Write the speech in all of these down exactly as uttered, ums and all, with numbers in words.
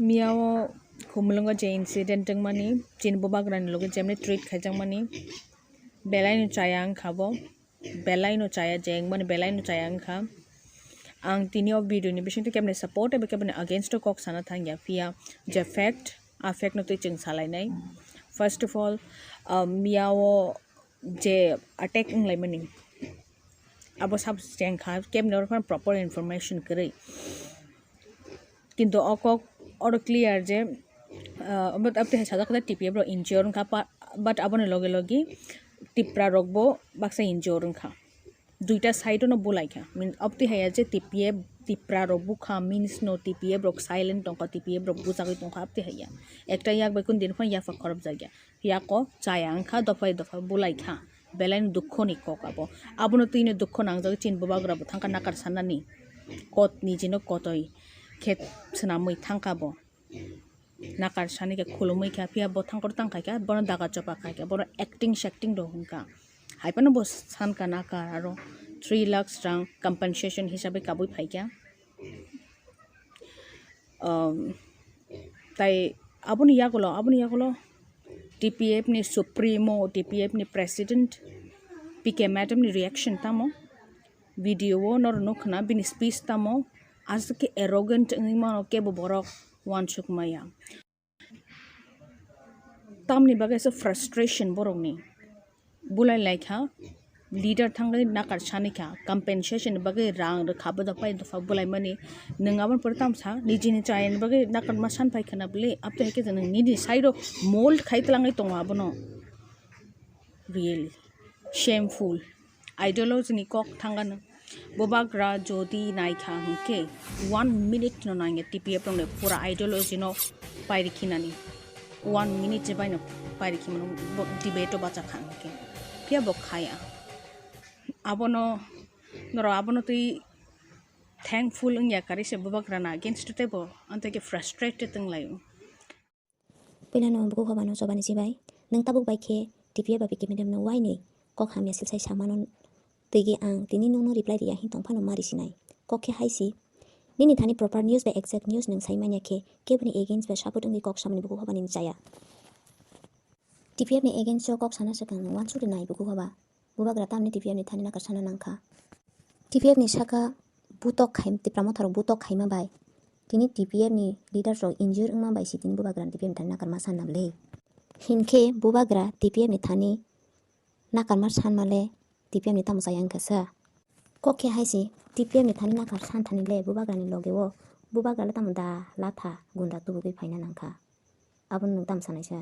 Miyao Khumulwngo je incident wngmani, chini bubagrani loge jemni treat khaijakmani, belaino chaya wngkha bo, belaino chaya je wngmani, belaino chaya wngkha. Ang tini o video ni bisingtwi keboni support eba keboni against o kok sana thangya, phiya je fact, a fact no twi chwng salainai. First of all, um, miyao je attack wnglaimani, abo sab chengkha, keboni oro phano proper information kwrwi. Kintu o kok oro clear je, ah, but aboni hai sajak khe T P F rok injure wngkha pa, but aboni loge loge Tipra rok bo baksa injure wngkha. Duita side no bulai kha. Min, aboni hai je T P F, Tipra rok bukha means no T P F rok silent tongkha, T P F rok bujagwi tongkha, aboni hai ya. Ekta yak bai kun din phano yapha khorop jagya. Yako chaya wngkha, dophai dopha bulai kha. Belai ni dukho ni kok abo. Abono twi no dukho nangjagwi chini bubagra bo thangkha nakar sanani. Kot nijino kotoi khe swnamwi thangkha bo. Nakar sani khe khulumwi kha, phiya bo thangkor tang khai kha, bono daga chopa khai kha, bono acting shacting rok wngkha. Hai phano bo sankha nakar aro three lakhs rang compensation hisabe kabui phai kha. Um, tai aboni yagulo, aboni yagulo T P F ni supremo, T P F ni president P K madam ni reaction tamo? Video o noro nukha na bini speech tamo? Aswk khe arrogant wngwi mano kebo borok uansuk maya. Tamni bagwi se frustration borokni. Bulai lai kha, leader thangwi nakar sani kha, compensation ni bagwi rang rwkha, bo dopha dopha bulai mani. Nwng aboni pore tamsa nijini chayani bagwi nakar ma san phai khana bwle, aboni hai khe nwng nini side o mold khai twlangwi tongo abono. Really shameful. Ideology ni kok thangano. Bubagra jodi naikha hwnkhe one minute no nangya T P F rokni pura ideology no pairikhinani. One minute je baino pairikhimano bo debate o bachakha hwnkhe. Phiya bo khaya. Abono, noro abono twi thankful wngya kwrwi se bubagra na against tei bo, anto khe frustrated wnglaio. Puilano bukhuk hobano chobani chibai, nwng tabuk bai khe T P F ba P K madam no wainwi kok hamya silsai samano twigwi ang tini nwngno reply riya hin tongphano mari sinai. Kok khe hai si, nini thani proper news ba exact news nwng sai manya khe keboni against ba support wngwi kok samani bukhuk hobani chaya. T P F ni against o kok sana swkang nwng uansuk rinai bukhuk hoba. Bubagra tamni T P F ni thani nakar sana nangkha. T P F ni saka butok khai, Tipra Motha rok butok khaima bai tini T P F ni leaders rok injure wngma bai si tini bubagra ni T P F ni thani nakarma sanna bwle. Hinkhe bubagra T P F ni thani nakarma sanma le T P F ni tamo chaya wngkha sa. Kok khe hai si T P F ni thani nakar san thani le bubagra ni loge o bubagra le tamo da latha gunda tubugwi phaina nangkha. Abono nwng tamo sanai sa?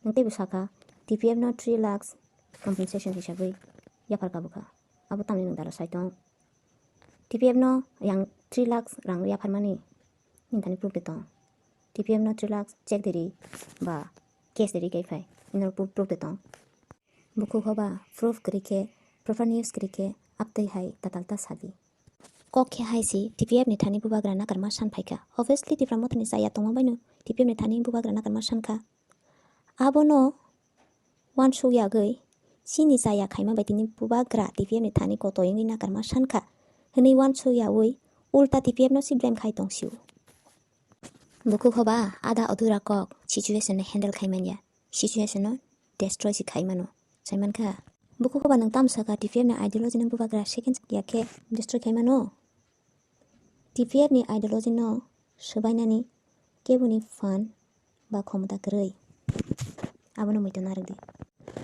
Nwng teibo sakha, T P F no three lakhs compensation hisabwi yaphar kabukha. Abo tamni nwng dara sai tong? T P F no yang three lakhs rang yapharmani nini thani proof de tong? T P F no three lakhs check de ri ba cash de ri kai phai, nini proof, proof de tong? Bukhuk hoba proof kwrwi khe, proper news kwrwi khe, aptwi hai tatal ta sadi. Kok khe hai si T P F ni thani bubagra nakarma san phaikha. Obviously Tipra Motha ni chaya tongma baino T P F ni thani bubagra nakarma sankha. Abono uansuk yagwi chini chaya khaima bai tini bubagra T P F ni thani kotoi wngwi nakarma sankha hwnwi uansuk yaui ulta T P F no si blame khai tong sio. Bukhuk hoba ada adura kok situation no handle khai manya, situation no destroy si khai mano sai mankha. Bukhuk hoba nwng tamo sakha T P F ni ideology no bubagra second ya khe destroy khai mano? T P F ni ideology no swbainani keboni phan ba khomota kwrwi. Abono muitu narwk di.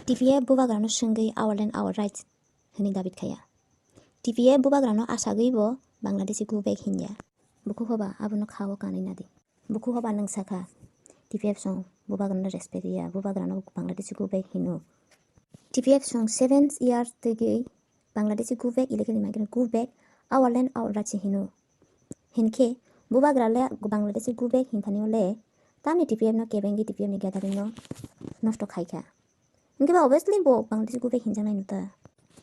T P F bubagrano swngwi our land our rights hwnwi dabi khaya. T P F bubagrano asagwi bo Bangladeshi go back hinya. Bukhuk hoba abono kha-o kanwi nadi. Bukhuk hoba nwng sakha, T P F song bubagrano respect ya, bubagrano Bangladeshi go back hino. T P F song seven years twigwi Bangladeshi go back, illegally migrant go back, our land our rights hino. Hinkhe bubagra le Bangladeshi go back hinthani le tamni T P F no kebengwi T P F ni gathering no nosto khaikha. Hinkhe ba obviously bo Bangladeshi go back hinjaknai no ta.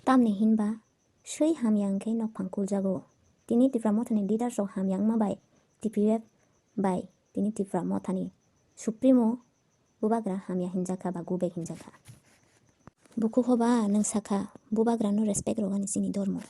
Tamni hinba swi hamya hwnkhe nokphang kuljago. Tini Tipra Mothani leaders rok hamya wngma bai T P F bai tini Tipra Mothani Supremo bubagra hamya hinjakha ba go back hinjakha. Bukhuk hoba nwng sakha bubagrano respect rwgani chini dormo.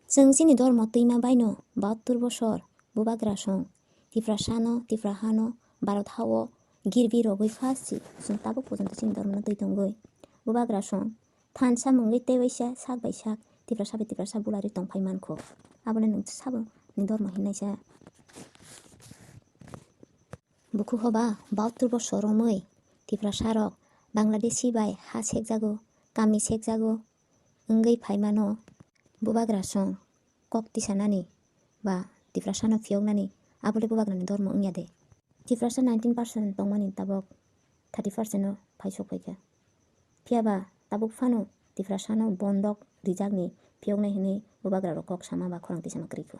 Chwng chini dormo twima baino bahattur bosor bubagra song Tiprasano, Tipra hano, Bharat hao girbi rogwi pha si, chwng tabuk porjonto chini dormono twi tongwi. Bubagra song, thansa mungwi tei waisa sak bai sak, Tiprasa bai Tiprasa bulari tongphai mankho. Abono nwng sabo ni dormo hinnaisa. Buku hoba, bauttur bosor romwi, Tiprasa rok, Bangladeshi bai ha sekjago, kami sekjago, wngwi phaimano. Bubagra song, kok tisanani, ba Tiprasano phiyoknani, abole Bubagrani dormo wngya de. Tiprasa nineteen percent tongmani tabok thirty percent o phai sok phaikha. Phiyaba tabuk phano Tiprasano bondok rijakni phiyoknai hwnwi Bubagra rok kok sama ba khorang tisama kwrwikho.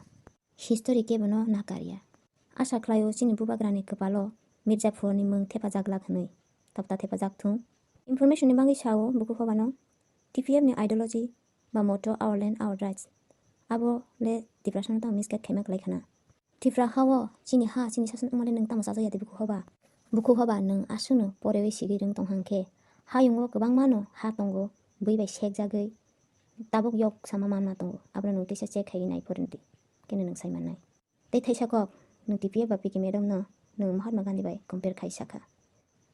History kebono nakarya. Asa khlaio chini Bubagrani kwpalo Mirzaphurni mwng thepajak lak hwnwi. Tokta thepajak thung. Information ni bagwi sao buku hobano T P F ni ideology ba motto "Our land, our rights". Abo le Tiprasano tamo mistake khaima kwlai khana. Tipra hao chini ha, chini sason wngmale nwng tamo chajakya de buku hoba? Buku hoba nwng aswkno porewi sigwi rwng tong hang khe, hayungo kwbangmano ha tongo, bui bai sekjagwi tabuk yok sama manma tongo, abono nwng teisa check khaiwi nai phurwndi, kene nwng sai mannai. Tei thaisa kok, nwng T P F ba P K madam no nwng Mahatma Gandhi bai compare khai sakha.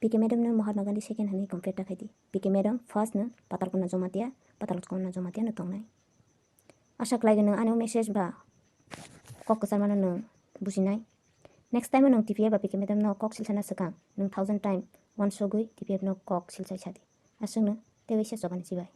P K madam no Mahatma Gandhi second hwnwi compare ta khaidi. P K madam first no Patal Kona Jamatia, Patal Kona Jamatia no tongnai. Asa khlai nwng ani message ba kok kwcharmano nwng bujinai. Next time nwng T P F ba P K madam no kok silsana swkang nwng thousand time uansugwi T P F no kok silsai sadi. Aswkno tei waisa chobani chibai.